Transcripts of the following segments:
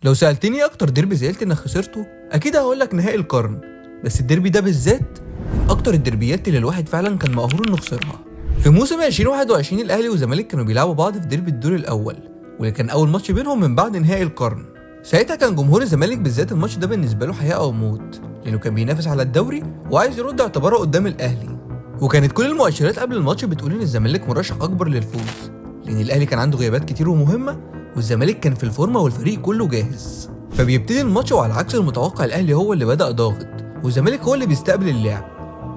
لو سألتني أكتر ديربي زعلت إنك خسرته، أكيد هقولك نهائي القرن، بس الديربي ده بالذات من أكتر الديربيات اللي الواحد فعلا كان مقهور إنه خسرها. في موسم 2021 الأهلي والزمالك كانوا بيلعبوا بعض في ديربي الدور الأول، واللي كان أول ماتش بينهم من بعد نهائي القرن. ساعتها كان جمهور الزمالك بالذات الماتش ده بالنسبة له حياة أو موت، لأنه كان بينافس على الدوري وعايز يرد اعتباره قدام الأهلي. وكانت كل المؤشرات قبل الماتش بتقول إن الزمالك مرشح أكبر للفوز، لأن الأهلي كان عنده غيابات كتير ومهمة، والزمالك كان في الفورمة والفريق كله جاهز. فبيبتدي الماتش وعلى عكس المتوقع الأهلي هو اللي بدأ ضاغط، والزمالك هو اللي بيستقبل اللعب.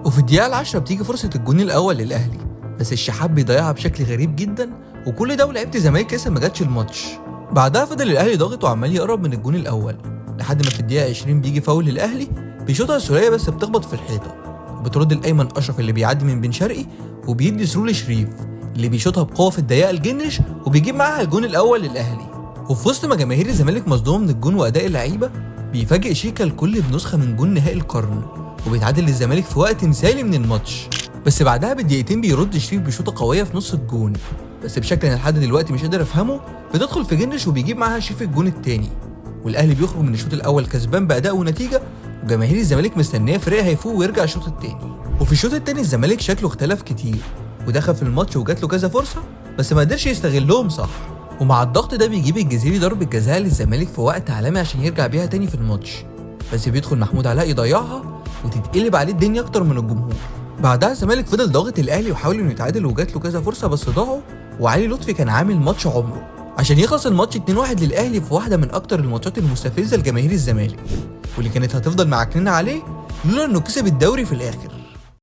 وفي الدقيقة 10 بتيجي فرصة الجون الأول للأهلي، بس الشحات بيضيعها بشكل غريب جدا، وكل ده ولاعيبة الزمالك لسه ما جاتش الماتش. بعدها فضل الأهلي ضاغط وعمال يقرب من الجون الأول، لحد ما في الدقيقة 20 بيجي فاول للأهلي، بيشوطها السولية بس بتخبط في الحيطة، وبترد الأيمن أشرف اللي بيعدي من بن شرقي وبيدي through لشريف اللي بيشوطها بقوة في الضيقة الجنش وبيجيب معاها الجون الأول للأهلي. وفي وسط ما جماهير الزمالك مصدومة من الجون وأداء اللعيبة، بيفاجئ شيكا الكل بنسخة من جون نهائي القرن، وبيتعادل للزمالك في وقت مثالي من الماتش. بس بعدها بدقيقتين بيرد شريف بشوطة قوية في نص الجون، بس بشكل انا لحد دلوقتي مش قادر افهمه، بتدخل في جنش وبيجيب معاها شريف الجون التاني. والاهلي بيخرج من الشوط الاول كسبان باداء ونتيجة، وجماهير الزمالك مستنيه فريقها يفوق ويرجع الشوط التاني. وفي الشوط التاني الزمالك شكله اختلف كتير، ودخل في الماتش وجات له كذا فرصة بس ما قدرش يستغلهم صح. ومع الضغط ده بيجيب الجزيري ضربة جزاء للزمالك في وقت عالمي عشان يرجع بيها تاني في الماتش، بس بيدخل محمود علاء يضيعها وتتقلب عليه الدنيا اكتر من الجمهور. بعدها الزمالك فضل ضاغط الاهلي وحاول انه يتعادل وجات له كذا فرصة بس ضاعوا، وعلي لطفي كان عامل ماتش عمره عشان يخلص الماتش 2-1 للاهلي في واحدة من اكتر الماتشات المستفزه لجماهير الزمالك، واللي كانت هتفضل معكننه عليه لولا انه كسب الدوري في الاخر.